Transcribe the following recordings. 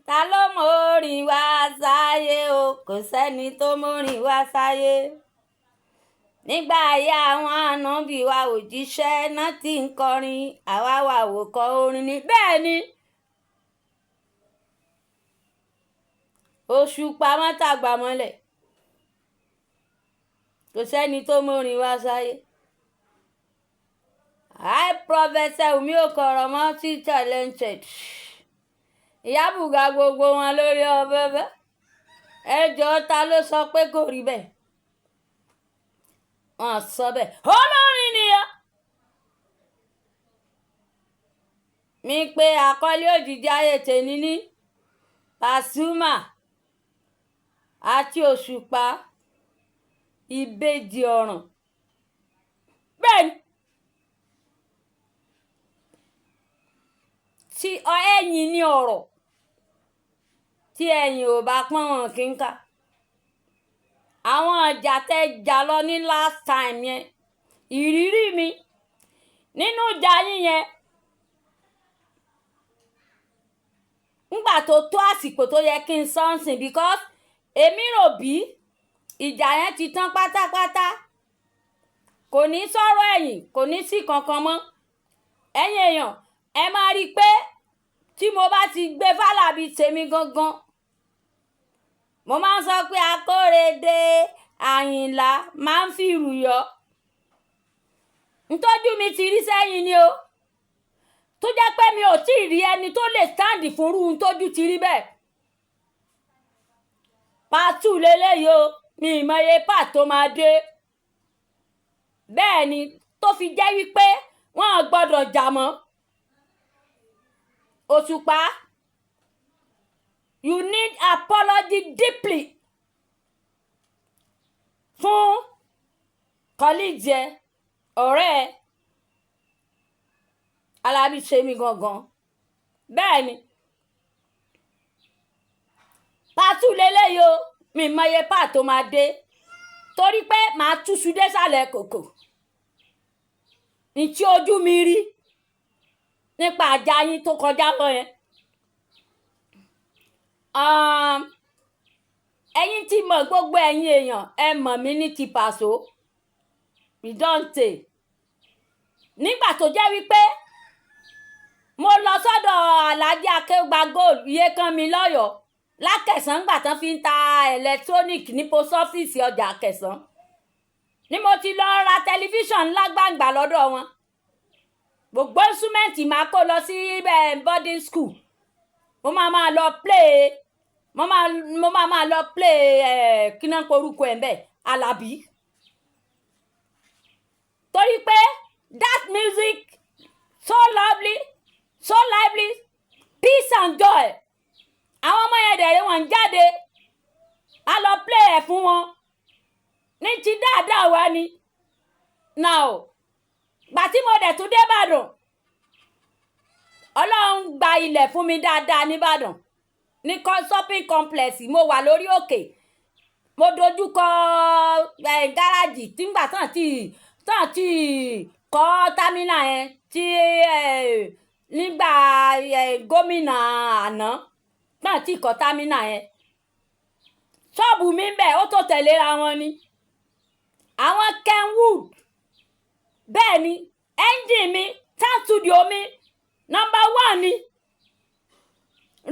Ta ló mórin wá sáyé o? Kò sẹ́ni tó mórin wá sáyé. Nígbà ayé àwọn ànábì wa, òjíṣẹ́ náà ti ń kọrin, àwa wà wò kọ orin ni. Bẹ́ẹ̀ ni, Òṣùpá mọ́tàgbà mọ́lẹ̀, kò sẹ́ni tó mórin wá sáyé. I Professor Wumi Okoro multi talented. Ìyá bùgà gbogbo wọn lórí ọbẹ̀bẹ̀. Ẹ jọ̀ọ́, ta ló sọ pé kò rí bẹ́ẹ̀? Wọ́n sọ bẹ́ẹ̀. Olórin nìyẹn. Mi pé àkọlé òjijì ayé tèmi ní Pasuma àti Òṣùpá, ìbejì ọ̀ràn. Bẹ́ẹ̀ ni, tí ẹ̀yìn ní ọ̀rọ̀ tí ẹ̀yìn ò bá pọ́n wọn kì í ká. Àwọn ọjà tẹ́ jà lọ ní last time yẹn, ìrírí mi nínú ìjà yín yẹn, ńgbà tó tó àsìkò tó yẹ kí n sọ́nsìn, because èmi rò bí ìjà yẹn ti tán pátápátá, kò ní sọ̀rọ̀ ẹ̀yìn, kò ní sí kankan mọ́. Ẹ̀yin èèyàn, ẹ máa rí i pé tí mo bá ti gbé Fálàbí tèmi gangan, mo máa ń sọ pé Akórèdé Àyìnlá máa ń fi ìrù yọ. Ntọ́jú mi ti rí sẹ́yìn ni o, tó jẹ́ pé mi ò tí ì rí ẹni tó lè stand fúnrú ntójú ti rí bẹ́ẹ̀. Part two leléyìí o, mi ì mọye part tó máa dé. Bẹ́ẹ̀ ni, tó fi jẹ́ wípé wọ́n ò gbọ́dọ̀ jà mọ́. Òṣùpá, you need apology deeply fún colleague ẹ, ọ̀rẹ́ ẹ, Alábí ṣe mí gangan. Bẹ́ẹ̀ ni, part two leléyìí o, mi mọye part tó máa dé, torí pé màá túṣu désàlẹ̀ kòkò ní tí ojú mi rí nípa àjà yín tó kọjá lọ yẹn. Ẹ̀yin tí mọ̀, gbogbo ẹ̀yin èèyàn, ẹ mọ̀ mí ní ti Pàṣọ ìdọ́ǹtè. Nígbà tó jẹ́ wípé mo lọ sọ́dọ̀ Alhaji Akéwùgbà Gold iye kan mi lọ́yọ̀ọ́ lákẹ̀sán, gbà tán fi ń ta electronic ní post office ọjà Àkẹsàn ni mo ti lọ ra tẹlifíṣàn ńlá gbàǹgbà lọ́dọ̀ wọn. Gbogbo instrument máa kó lọ sí boarding school, mo máa máa lọ play, mo máa máa lọ play ẹ. Kí náà porúkọ ẹ̀ ń bẹ̀? Alábí, torí pé that music so lovely, so lively, peace and joy. Àwọn ọmọ yẹn dẹ̀rẹ̀, wọ́n ń jáde, a lọ play ẹ̀ fún wọn ní ti dáadáa wá ni. Now, gbà tí mo dẹ̀ tún dé Ìbàdàn, Ọlọ́run gba ilẹ̀ fún mi dáadáa nìbàdàn ní shopping complex. Mo wà lórí òkè, mo dojú kọ gáràjì tí ngbà tán tí kọ́ terminal yẹn tí nígbà gómìnà àná tán tí kọ́ terminal yẹn. Ṣọ́ọ̀bù mi ń bẹ̀, ó tó tẹ̀léra wọn ni àwọn Kenwood. Bẹ́ẹ̀ ni, ẹ́ńjìn mi, sound studio mi number one ni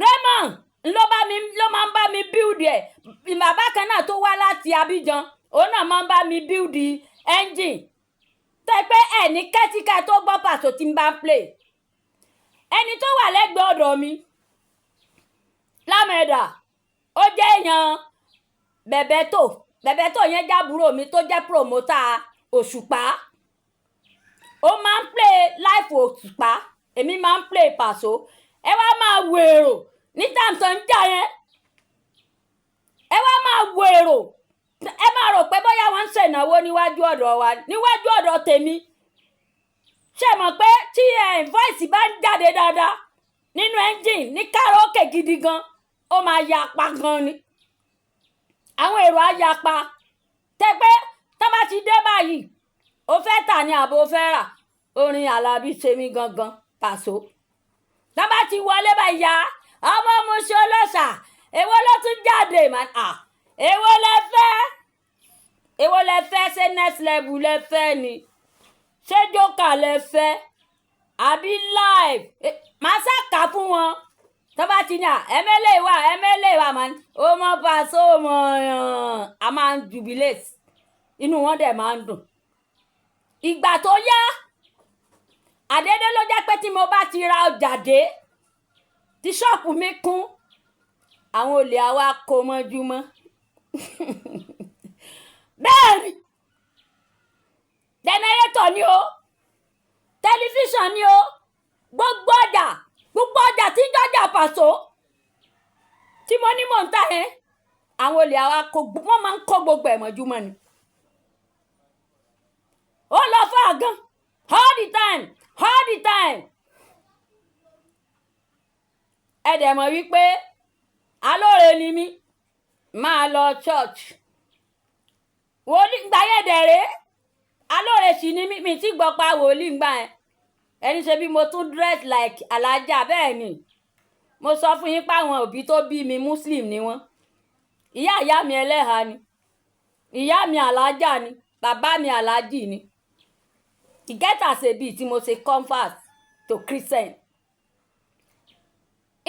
Raymond ló bá mi, ló máa ń bá mi build ẹ̀. Bàbá kan náà tó wá láti Abidjan, òun náà máa ń bá mi build engine tẹ́ pé ẹ̀ ní kẹ́tíkà tó gbọ́ pàtó tí ń bá ń play. Ẹni tó wà lẹ́gbẹ̀ẹ́ ọ̀dọ̀ mi lámẹ̀dà, ó jẹ́ èèyàn Bẹ̀bẹ̀tò. Bẹ̀bẹ̀tò yẹn jábúrò mi tó jẹ́ promoter Òṣùpá. Ó máa ń play live Òṣùpá, èmi máa ń play Pàṣọ. Ẹ wá máa wo èrò ní time tó ń jà yẹn. Ẹ wá máa wo èrò, ẹ máa rò pé bóyá wọ́n ń ṣènáwó níwájú ọ̀dọ̀ wa, níwájú ọ̀dọ̀ tèmi. Ṣé mọ̀ pé tí voice bá ń jáde dáadáa nínú engine ní karaoke gidi gan, ó máa yapa gan ni. Àwọn èrò á yapa tẹ pé tó bá ti dé báyìí, ó fẹ́ tà ní àbò fẹ́ rà, orin Àlàbí ṣe mí gangan Pàṣọ. Tó bá ti wọlé báyìí, yá Ọmọ Mushin olóṣà, èwo ló tún jáde? Èwo lẹ fẹ́? Èwo lẹ fẹ́? Ṣé next level lẹ fẹ́ ni? Ṣé jókà lẹ fẹ́? Àbí live? Màá ṣàkà fún wọn. Tó bá ti ní à ẹmẹ́lẹ̀ wà, ẹmẹ́lẹ̀ wà, màá ní ó mọ Paso mọ̀ yàn. A máa ń jubilate, inú wọn dẹ̀ máa ń dùn. Ìgbà tó yá, àdédé ló jẹ́ pé tí mo bá ti ra ọjà dé, tí ṣọ́ọ̀pù mi kún, àwọn olè àwa kó mọ́júmọ́. Bẹ́ẹ̀ ni, generator ni o, tẹlifíṣàn ni o, gbogbo ọjà, gbogbo ọjà tí ń jọjà Paso tí mo ní mò ń tà yẹn, àwọn olè àwa kó, wọ́n máa ń kó gbogbo ẹ̀ mọ́júmọ́ ni. Ó lọ fún àgán all the time, all the time. Ẹ dẹ̀ mọ̀ wípé alóore ni mí, máa lọ church. Wòlíì gbà yẹn dẹ̀ rèé, alóore sì ni mí, mi ti gbọ́ pa wòlíì gbà yẹn. Ẹni ṣe bí mo tún dress like alájà. Bẹ́ẹ̀ ni mo sọ fún yín pé àwọn òbí tó bí mi, Muslim ni wọ́n. Ìyá ìyá mi ẹlẹ́hà ni, ìyá mi alájà ni, bàbá mi alájì ni. E get as e be tí mo ṣe convert to Christian.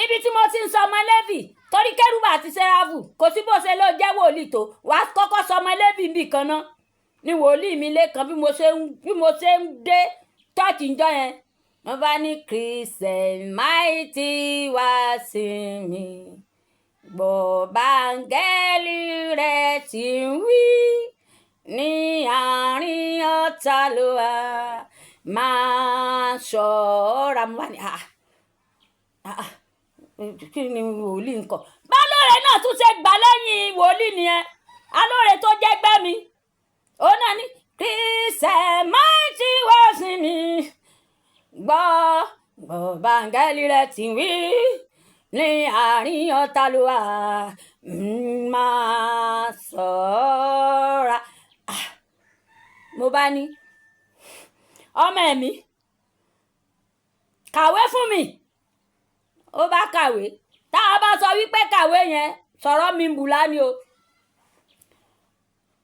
Ibi tí mo ti ń sọmọ Léfì, torí kérúbù àti sẹ́ráfù, kò sí bó ṣe ló jẹ́ wòlíì tó, wàá kọ́kọ́ sọmọ Léfì níbì kan náà ní wòlíì mi lẹ́kan. Bí mo ṣe ń dé church ńjọ́ yẹn, wọ́n bá ní Christian mighty wá sí mi, gbọ́ báńgẹ́lì rẹ̀ ti ń wí, ní àárín ọ̀tá ló wà, máa ṣọ́ra. Mo bá ní, "Ah ah, kí ni wòlíì ń kọ?" Balóore náà tún ṣe gbà lẹ́yìn wòlíì nìyẹn. Alóore tó jẹ́ gbẹ́ mi, òun náà ní Christian mighty wá sí mi, gbọ́ gbọ́ báńgẹ́lì rẹ̀ ti wí, ní àárín ọ̀tá ló wà, máa ṣọ́ra. Mo bá ní, "Ọmọ ẹ̀mí, kàwé fún mi." Ó bá kàwé. Tá a bá sọ wípé kàwé yẹn, sọ̀rọ̀ mi ń bùlá ni o.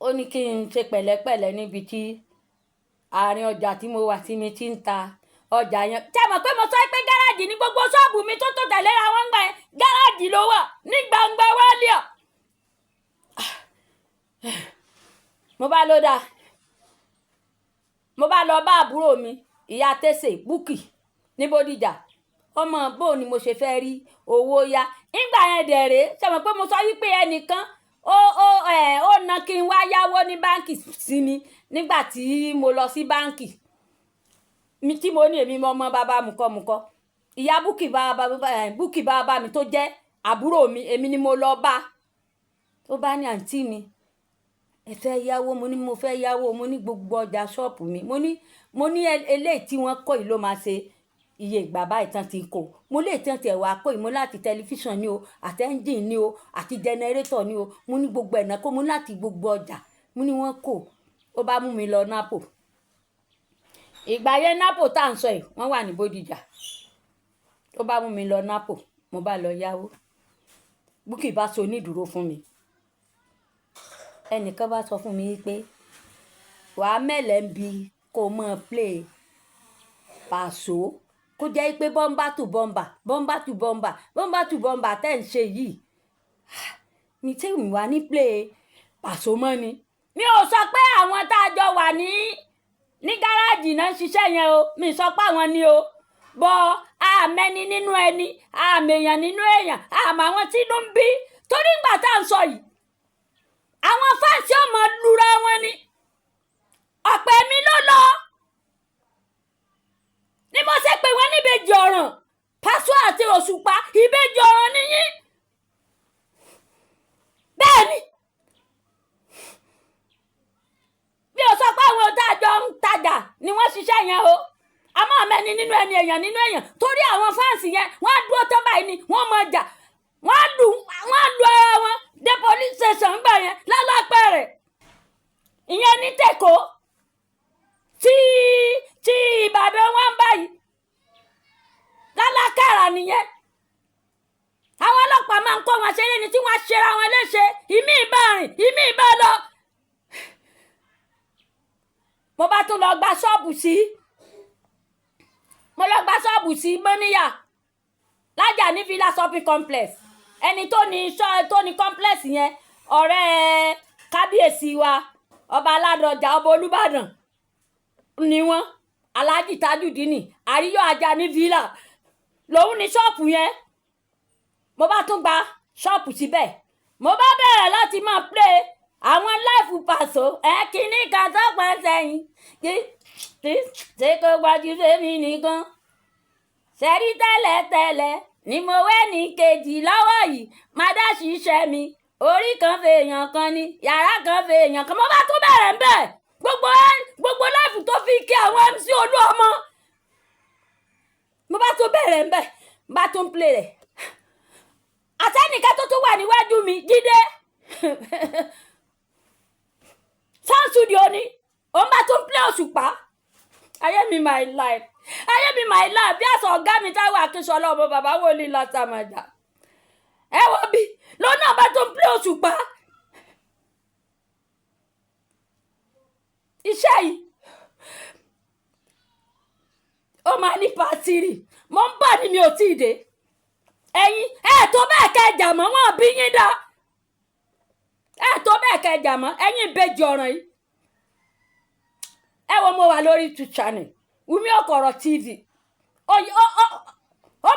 Ó ní kí n ṣe pẹ̀lẹ́pẹ̀lẹ́ níbi tí àárín ọjà tí mo wà tí mi ti ń ta ọjà yẹn. Ṣé mọ̀ pé mo sọ pé gáràjì ní gbogbo ṣọ́ọ̀bù mi tó tẹ̀léra wọn gbà yẹn? Gáràjì ló wà ní gbangba wálíà. Mo bá ló dáa, mo bá lọ bá àbúrò mi, ìyá tẹ̀sẹ̀ Búkì ní Bódìjà. Ọmọ, bó ni mo ṣe fẹ́ rí owó yá nígbà yẹn dẹ̀ rèé? Ṣé mọ̀ pé mo sọ wípé ẹnìkan ó ẹ̀ ó na kí n wá yáwó ní báǹkì sí mi nígbà tí mo lọ sí báǹkì mi tí mo ní èmi mọ ọmọ bàbá mùkọ́mùkọ́. Ìyá Búkì bá Búkì bá bá mi tó jẹ́ àbúrò mi, èmi ni mo lọ bá. Ó bá ní, "Àǹtí mi, ẹ fẹ́ yáwó?" Mo ní mo fẹ́ yáwó. Mo ní gbogbo ọjà ṣọ́ọ̀pù mi, mo ní eléyìí tí wọ́n kọ́ yìí ló máa ṣe iye ìgbà báyìí tán ti kó. Mo lè tán tiẹ̀ wá kó yìí, mo láti tẹlifíṣàn ni o, àti ẹ́ńjìn ni o, àti generator ni o. Mo ní gbogbo ẹ̀nà kó, mo láti gbogbo ọjà mo ní wọ́n kó. Ó bá mú mi lọ NAPO. Ìgbà yẹn, NAPO tá à ń sọ yìí, wọ́n wà ní Bódìjà. Ó bá mú mi lọ NAPO, mo bá lọ yáwó. Búkì bá so onídùúró fún mi. Ẹnìkan bá sọ fún mi pé wàá mẹ́lẹ̀ ń bi kó o mọ̀ play Paso, kó jẹ́ pé bumper to bumper, bumper to bumper, bumper to bumper tẹ́ ń ṣe yìí mi tí mi wà ní play Paso mọ́ ni. Mi ò sọ pé àwọn tá a jọ wà ní gáràjì náà ń ṣiṣẹ́ yẹn o, mi sọ pé àwọn ni o, bọ́ àmẹ́ni nínú ẹni, àmèèyàn nínú èèyàn, àmọ́ àwọn tí inú ń bí. Torí ìgbà tá à ń sọ yìí, àwọn fans ọmọ lura wọn ni. Ọ̀pẹ mi ló lọ ni mo ṣe pé wọ́n níbejì ọ̀ràn. Paso àti Òṣùpá, ìbejì ọ̀ràn nìyí. Bẹ́ẹ̀ ni, bí o sọ pé àwọn tá a jọ ń tajà ni wọ́n ṣiṣẹ́ yẹn o, àmọ́ àmẹ́ni nínú ẹni, èèyàn nínú èèyàn. Torí àwọn fans yẹn, wọ́n á dúró tán báyìí ni wọ́n mọ̀ jà, wọ́n á lu ara wọn dé police station gbà yẹn lálápẹ̀rẹ̀. Ìyẹn ní tẹ̀kọ́ tí Ìbàdàn wọn báyìí lálákàrà nìyẹn. wọn ṣeré ni, tí wọ́n á ṣera wọn léṣe. Ìmí ìbá rìn, ìmí ìbá lọ. Mo bá tún lọ gba ṣọ́ọ̀bù sí, mo lọ gba ṣọ́ọ̀bù sí Mọ́níyà lájà ní Villa Shopping Complex. Ẹni tó ní tó ní complex yẹn, ọ̀rẹ́ kábíyèsí wa, Ọba Aládọjà, Ọba Olúbàdàn ni wọ́n, Alhaji Tajudeen Àríyọ̀ Ajá ní Villa lòun ní ṣọ́ọ̀bù yẹn. Mo bá tún gba ṣọ́ọ̀bù síbẹ̀, mo bá bẹ̀rẹ̀ láti máa play àwọn live Paso. Ẹ kíní kan tó pẹ́ sẹ́yìn kí tí ṣe kó gbájú fẹ́mi nìkan ṣẹ́rí tẹ́lẹ̀tẹ́lẹ̀ ni mo wẹ́ ní kejì lọ́wọ́ yìí má dá ṣiṣẹ́ mi. Orí kan fèèyàn kan ni, yàrá kan fèèyàn kan. Mo bá tún bẹ̀rẹ̀ ń bẹ̀ gbogbo live tó fi kí àwọn MC Olúọmọ. Mo bá tún bẹ̀rẹ̀ ń bẹ̀, bá tún play rẹ̀. Àtẹnìkan tó tún wà níwájú mi, Jídé Sound Studio ni òun bá tún play Òṣùpá. Ayé mi, my life, ayé mi, my life. Bí àṣà ọ̀gá mi táwọn Akínṣọlá, ọmọ bàbá wòlíì látàmàjà, ẹ wo bí lọ́nà bá tún play Òṣùpá. Iṣẹ́ yìí ó máa ní pàtìrì. Mo ń bọ̀ ní mi ò tí ì dé. Ẹ̀yin ẹ̀ tó bẹ́ẹ̀ kẹjà mọ́ wọn bí yín dá. Ẹ̀ tó bẹ́ẹ̀ kẹjà mọ́ ẹ̀yin ìbejì ọ̀ràn yìí. Ẹ wo, mo wà lórí YouTube channel Wumi Okoro TV. Ó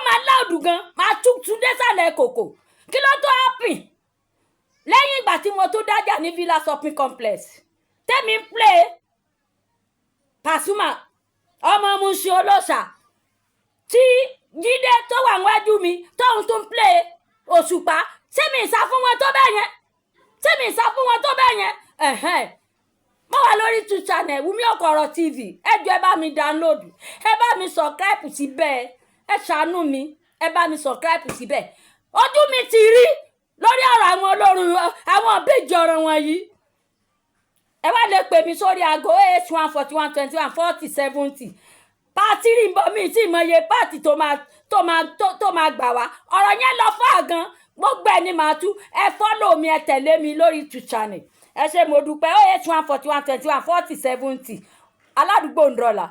máa láòdù gan, máa tún désàlẹ̀ kòkò. Kí ló tó happen lẹ́yìn ìgbà tí mo tún dájà ní Villa Shopping Complex, tẹ́mi ń play Pasuma ọmọ Mushin olóṣà, tí Jídé tó wà níwájú mi tóun tún play Òṣùpá? Ṣé mi ìsá fún wọn tó bẹ́ẹ̀ yẹn? Ṣé mi ìsá fún wọn tó bẹ́ẹ̀ yẹn? Ẹ̀hẹ́n, mo wà lórí YouTube channel Wumi Okoro TV. Ẹ jọ̀ọ́, ẹ bá mi download, ẹ bá mi subscribe síbẹ̀. Ẹ ṣàánú mi, ẹ bá mi subscribe síbẹ̀. Ojú mi ti rí lórí ọ̀rọ̀ àwọn olórun, àwọn ìbejì ọ̀rọ̀ wọ̀nyí. Ẹ wá lè pè mí sórí aago 8141214070. Part three ń bọ̀. Mí tí mo yẹ part tó máa gbà wá. Ọ̀rọ̀ yẹn lọ fún àgàn, gbogbo ẹ̀ ni màá tú. Ẹ follow mi, ẹ tẹ̀lé mi lórí YouTube channel. Ẹ ṣé, mo dúpẹ́. 08141214070. Aládùúgbò ń dọ̀là.